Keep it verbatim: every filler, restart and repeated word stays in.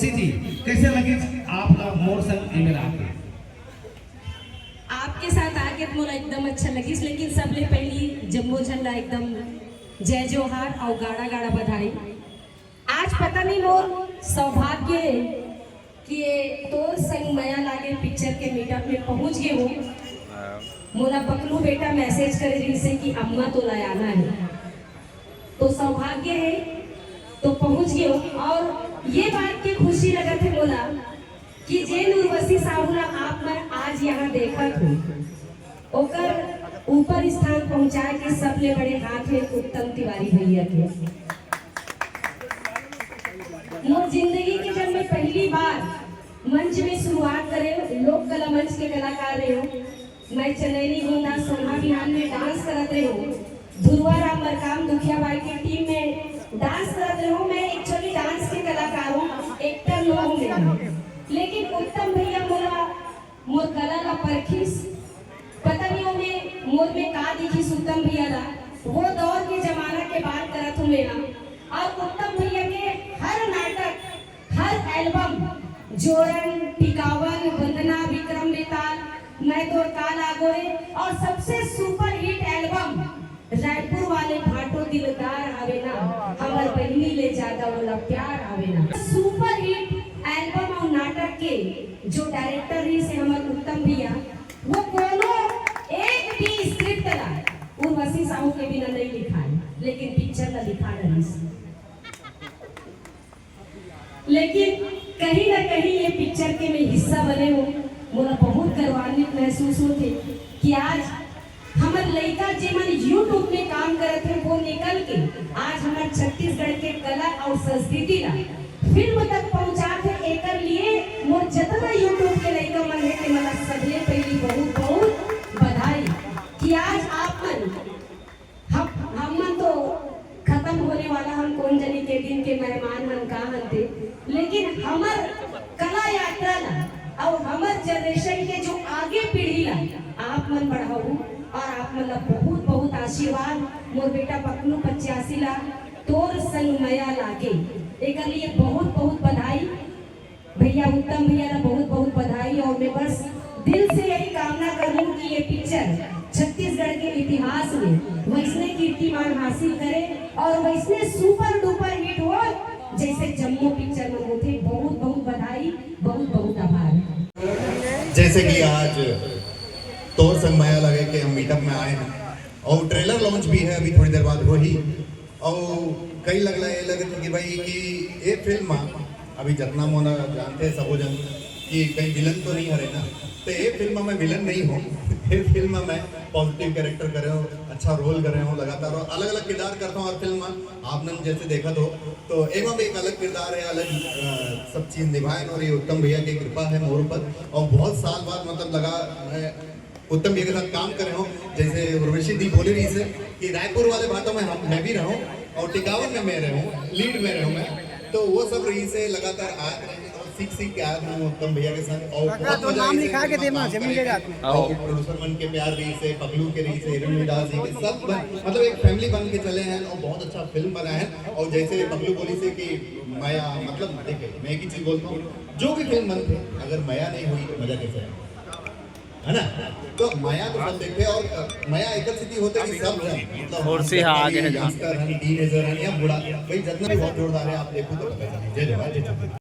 जी, कैसे लगिस आप ला मोर संग एमे आके? आपके साथ आके तो मोला एकदम अच्छा लगिस, लेकिन सबले पहली जम्मो झन ला एकदम जय जोहार और गाड़ा गाड़ा बधाई। आज पता नहीं मोर सौभाग्य है कि ये तोर संग मया लागे पिक्चर के मीटअप में पहुंच गए हो। मोला पकलू बेटा मैसेज करे रहिसे कि अम्मा तोला आना है, तो सौभाग्य है तो पहुंच गए हो। और ये बात के खुशी लगत है मोला कि जेन उर्वशी साहू ला आप मन आज यहाँ देखत हो, ओकर ऊपर स्थान पहुंचाए के सबले बड़े हाथ है उत्तम तिवारी भैया के। मोर जिंदगी के जब मैं पहली बार मंच में शुरुआत करे, लोक कला मंच के कलाकार रहे हो, मैं चनैनी गोंदा सोना बिहान में डांस करत रहे हो, धुरवा राम मरकाम दुखिया बाई के टीम में डांस करत रहे हो। मैं एक्चुअली डांस के कलाकार हूँ, एक्टर नो हूँ मैं, लेकिन उत्तम भैया मोला मोर कला ला परखिस। पता नहीं ओमे मोर में का दिखिस उत्तम भैया ला। वो दौर के जमाना के बात करत हूँ मैं हा। और उत्तम भैया के हर नाटक, हर एल्बम, जोरन, टिकावन, वंदना, विक्रम बेताल, मैं तोर काल आगोरे और सबसे सुपरहिट एल्बम रायपुर वाले भाटो दिलदार आवे ना, हमर बहिनी ले ज्यादा मोला प्यार आवे ना। सुपरहिट एल्बम और नाटक के जो डायरेक्टर रहिसे हमर उत्तम भैया, वो कोनो एक भी स्क्रिप्ट ला उर्वशी साहू के बिना नहीं लिखाए, लेकिन पिक्चर ला लिखा डरिस। लेकिन कहीं ना कहीं ये पिक्चर के मैं हिस्सा बने हूँ, मोला बहुत गौरवान्वित महसूस होथे कि आज हमर लइका जेमन YouTube में काम करत हे, वो निकल के आज हमर छत्तीसगढ़ के कला और संस्कृति ला फिल्म तक पहुंचात हे। एकर लिए मोर जतना YouTube के लइका मन हे, ते मन ला सबले पहली बहुत बहुत बधाई कि आज आप मन हम हम मन तो खत्म होने वाला, हम कोन जनी के दिन के मेहमान मन का हन ते, लेकिन हमर कला यात्रा ला और हमर जनरेशन के जो आगे पीढ़ी ला आप मन बढ़ाऊ और आप मन ला बहुत बहुत आशीर्वाद। मोर बेटा पकलू पचासी ला तोर संग मया लागे, एकर लिए बहुत बहुत बधाई। भैया उत्तम भैया ला बहुत बहुत बधाई और मैं बस दिल से यही कामना करूँ कि ये पिक्चर छत्तीसगढ़ के इतिहास में वैसने कीर्तिमान हासिल करे और वैसने सुपर डुपर हिट हो जैसे जम्मो पिक्चर मन होथे। बहुत बहुत बधाई, बहुत बहुत आभार। जैसे कि आज तोर संग मया लागे के हम मीटअप में आए हैं और ट्रेलर लॉन्च भी है, अभी थोड़ी देर बाद होही। और कई लगला ये लगत है कि भाई कि ये फिल्म में अभी जतना मोना जानते हैं सबो जन कि कहीं विलन तो नहीं हरे ना, तो ये फिल्म में विलन नहीं हो। ये फिल्म में पॉजिटिव कैरेक्टर करे हो, अच्छा रोल करे हो लगातार, और अलग अलग किरदार करता हूँ हर फिल्म में। आपने जैसे देखा तो तो एक बार एक अलग किरदार है, अलग अ, सब चीज निभाए, और ये उत्तम भैया की कृपा है मोर ऊपर। और बहुत साल बाद मतलब लगा, मैं उत्तम भैया के साथ काम करे हूँ। जैसे उर्वशी दी बोले रही से कि रायपुर वाले भाटों में हम मैं भी रहूँ और टिकावन में मैं रहूँ, लीड में रहूँ मैं। तो वो सब रही से लगातार आया करेंगे और सीख सीख के आया हूँ उत्तम भैया के साथ। और काका, बहुत तो मजा नाम आई लिखा के फिल्म में देना, काम जमीन करके। जायदाद में। और प्रोड्यूसर मन के प्यार रही से, पगलू के रही से, हिरण्य दास जी के, सब बन, मतलब एक फैमिली बन के चले हैं और बहुत अच्छा फिल्म बना है। और जैसे पगलू बोली से कि मया, मतलब देखिए मैं एक ही चीज बोलता हूँ, जो भी फिल्म बनते हैं अगर मया नहीं हुई तो मजा कैसे आएगा, है ना? तो मया तो सब देखते हैं और अ, मया एक स्थिति होते कि सब जन, मतलब और से हाँ, आगे है जहाँ। यंगस्टर हैं, टीनेजर हैं या बूढ़ा, भाई जितना भी बहुत जोरदार है, आप देखो तो पता चले। जय जवान, जय जवान।